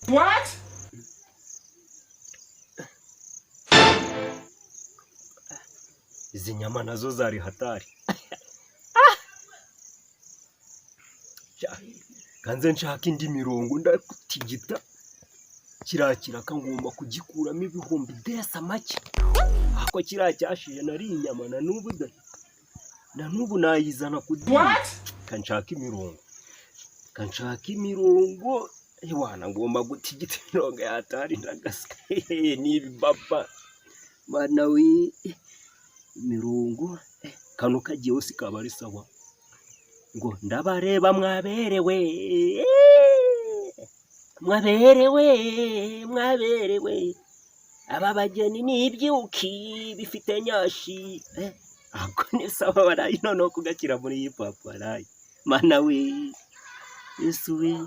What? Izi nyama nazo zari hatari. Kanze nshaka indi mirongo, ndatigita kiriya kiraka, ngomba kugikuramo ibihumbi desa make. Ako kiriya cyashiye nari inyama, na n'ubu da, na n'ubu nayizana ku What? Kanshaka imirongo, kanshaka imirongo. Ewana, ngomba gutigita imirongo yatari, ndagaswe n'ibibaba. Mana we, imirongo kano kagiyeho sikaba ari sawa. Ngo ndabareba, mwaberewe, mwaberewe, mwaberewe. Aba bageni ni ibyuki bifite nyashi. Ako ni sawa barayi. Noneho kugakira muri hip hop, barayi. Mana we, Yesu we.